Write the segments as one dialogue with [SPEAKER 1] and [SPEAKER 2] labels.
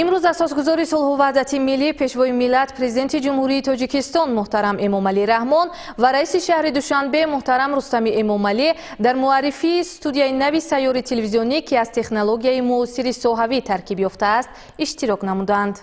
[SPEAKER 1] Имрӯз асосгузори сулҳу ваҳдати миллӣ, Пешвои миллат, Президенти Ҷумҳурии Тоҷикистон муҳтарам Эмомалӣ Раҳмон ва раиси шаҳри Душанбе муҳтарам Рустами Эмомалӣ дар муаррифии студияи нави сайёри телевизионӣ, ки аз технологияи муосири соҳавӣ таркиб ёфтааст, иштирок намуданд.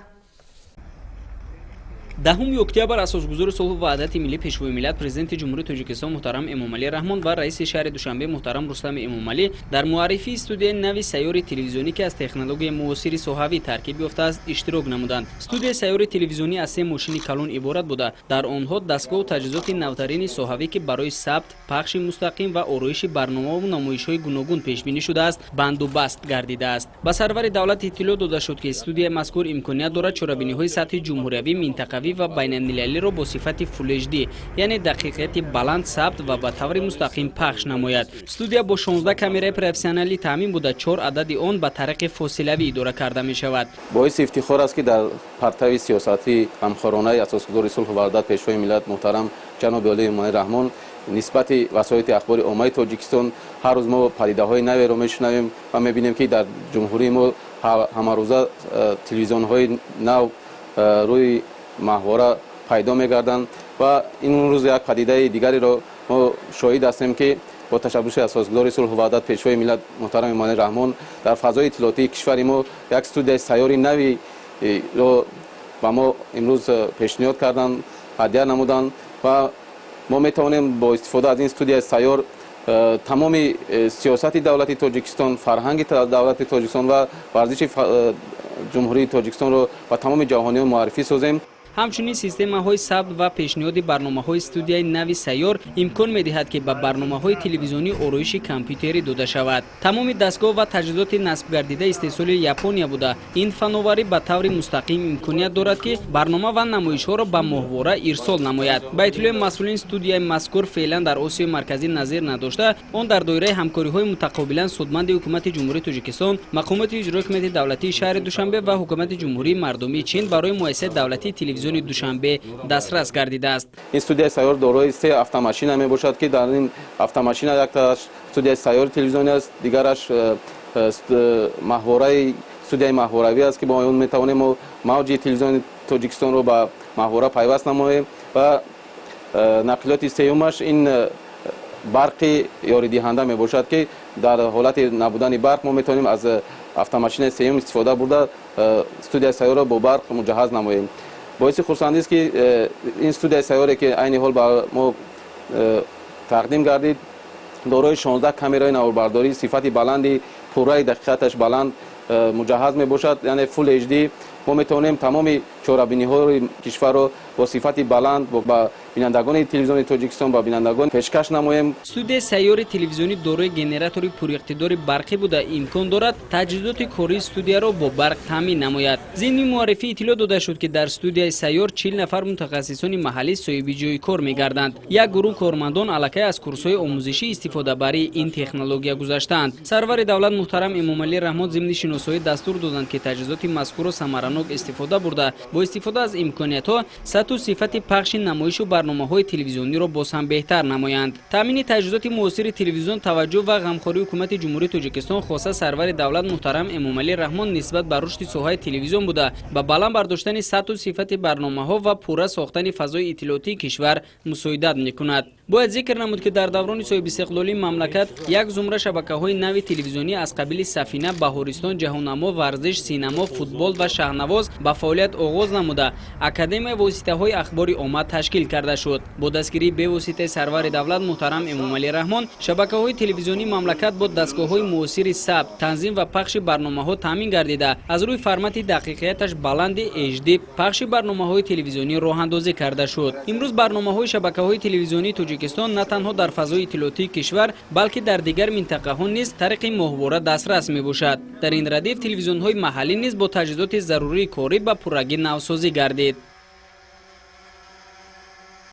[SPEAKER 2] 10 октябр асосгузори сулҳу ваҳдати миллӣ, Пешвои миллат, Президенти Ҷумҳурии Тоҷикистон муҳтарам Эмомалӣ Раҳмон ва раиси шаҳри Душанбе муҳтарам Рустами Эмомалӣ дар муаррифии студияи нави сайёри телевизионӣ, ки аз технологияи муосири соҳавӣ таркиб ёфтааст, иштирок намуданд. Студияи сайёри телевизионӣ аз се мошини калон иборат буда, дар онҳо дастгоҳу таҷҳизоти навтарини соҳавӣ, ки барои сабт, пахши мустақим ва ороиши барномаву намоишҳои гуногун пешбинӣ шудааст, банду баст гардидааст. Ба сарвари давлат иттилоъ дода шуд, ки студияи мазкур имконият дорад чорабиниҳои сатҳи ҷумҳуриявӣ, минтақавӣ ва байналмилалиро бо сифати Full HD, яъне дақиқияти баланд, сабт ва ба таври мустақим пахш намояд. Студия бо 16 камераи профессионалӣ таъмин буда, чор адади он ба тариқи фосилавӣ идора карда мешавад.
[SPEAKER 3] Боиси ифтихор аст, ки дар партави сиёсати ғамхоронаи асосгузори сулҳу ваҳдат, Пешвои миллат муҳтарам ҷаноби олии Эмомалӣ Раҳмон нисбати васоити ахбори оммаи Тоҷикистон ҳар рӯз мо падидаҳои наверо мешунавем ва мебинем, ки дар ҷумҳурии мо ҳамарӯза телевизионҳои нав рӯи маҳвора пайдо мегарданд. Ва имрӯз як падидаи дигареро мо шоҳид ҳастем, ки бо ташаббуси асосгузори сулҳу ваҳдат, Пешвои миллат муҳтарам Эмомалӣ Раҳмон дар фазои иттилоотии кишвари мо як студияи сайёри навиро ба мо имрӯз пешниҳод карданд, ҳадя намуданд. Ва мо метавонем бо истифода аз ин студияи сайёр тамоми сиёсати давлати Тоҷикистон, фарҳанги давлати Тоҷикистон ва варзиши Ҷумҳурии Тоҷикистонро ба тамоми ҷаҳониён муаррифӣ созем.
[SPEAKER 2] Ҳамчунин системаҳои сабт ва пешниҳоди барномаҳои студияи нави сайёр имкон медиҳад, ки ба барномаҳои телевизионӣ ороиши компютерӣ дода шавад. Тамоми дастгоҳ ва таҷҳизоти насбгардида истеҳсоли Япония буда, ин фановарӣ ба таври мустақим имконият дорад, ки барнома ва намоишҳоро ба моҳвора ирсол намояд. Ба иттилои масъулин, студияи мазкур феълан дар Осиёи Марказӣ назир надошта, он дар доираи ҳамкориҳои мутақобилан судманди Ҳукумати Ҷумҳурии Тоҷикистон, мақомоти иҷрои ҳокимияти давлатии шаҳри Душанбе ва Ҳукумати Ҷумҳурии Мардумии Чин барои муассисаи давлатии телевизиони Душанбе дастрас гардидааст.
[SPEAKER 3] Ин студияи сайёр дорои се автомашина мебошад, ки дар ин автомашина яктааш студияи сайёри телевизионӣ аст, дигараш маҳвораи студияи маҳворавӣ аст, ки бо он метавонем мо мавҷи телевизиони Тоҷикистонро ба маҳвора пайваст намоем, ва нақлиёти сеюмаш ин барқи ёридиҳанда мебошад, ки дар ҳолати набудани барқ мо метавонем аз автомашинаи сеюм истифода бурда, студияи сайёрро бо барқ муҷаҳҳаз намоем. Боиси хурсандист, ки ин студияи сайёре, ки айни ҳол ба мо тақдим гардид, дорои 16 камераи наворбардории сифати баланди пурраи дақиқаташ баланд муҷаҳҳаз мебошад, яъне Full HD. Мо метавонем тамоми чорабиниҳои кишварро бо сифати баланд ба бинандагони телевизиони Тоҷикистон, ба бинандагон пешкаш намоем.
[SPEAKER 2] Студияи сайёри телевизионӣ дорои генератори пуриқтидори барқӣ буда, имкон дорад таҷҳизоти кории студияро бо барқ таъмин намояд. Зимни муаррифӣ иттилоъ дода шуд, ки дар студияи сайёр 40 нафар мутахассисони маҳаллӣ соҳиби ҷои кор мегарданд. Як гурӯҳ кормандон аллакай аз курсҳои омӯзишӣ истифодабарии ин технология гузаштаанд. Сарвари давлат муҳтарам Эмомалӣ Раҳмон зимни шиносоӣ дастур доданд, ки таҷҳизоти мазкурро самаранок истифода бурда, бо истифода аз имкониятҳо сатҳу сифати пахши намоишу барномаҳои телевизиониро боз ҳам беҳтар намоянд. Таъмини таҷҳизоти муосири телевизион таваҷҷӯҳ ва ғамхории Ҳукумати Ҷумҳурии Тоҷикистон, хоса сарвари давлат муҳтарам Эмомалӣ Раҳмон нисбат ба рушди соҳаи телевизион буда, ба баланд бардоштани сатҳу сифати барномаҳо ва пурра сохтани фазои иттилоотии кишвар мусоидат мекунад. Бояд зикр намуд, ки дар даврони соҳибистиқлолии мамлакат як зумра шабакаҳои нави телевизионӣ аз қабили Сафина, Баҳористон, Ҷаҳоннамо, Варзиш, Синамо, Футбол ва Шаҳнавоз ба фаъолият оғоз намуда, Академияи воситаҳои ахбори омма ташкил карда шуд. Бо дастгирии бевоситаи сарвари давлат муҳтарам Эмомалӣ Раҳмон шабакаҳои телевизионии мамлакат бо дастгоҳҳои муосири сабт, танзим ва пахши барномаҳо таъмин гардида, аз рӯи формати дақиқияташ баланди HD пахши барномаҳои телевизионӣ роҳандозӣ карда шуд. Имрӯз барномаҳои шабакаҳои телевизионии Тоҷикистон на танҳо дар фазои иттилоотии кишвар, балки дар дигар минтақаҳо низ тариқи моҳвора дастрас мебошад. Дар ин радиф телевизионҳои маҳаллӣ низ бо таҷҳизоти зарурии корӣ ба пуррагӣ навсозӣ гардид.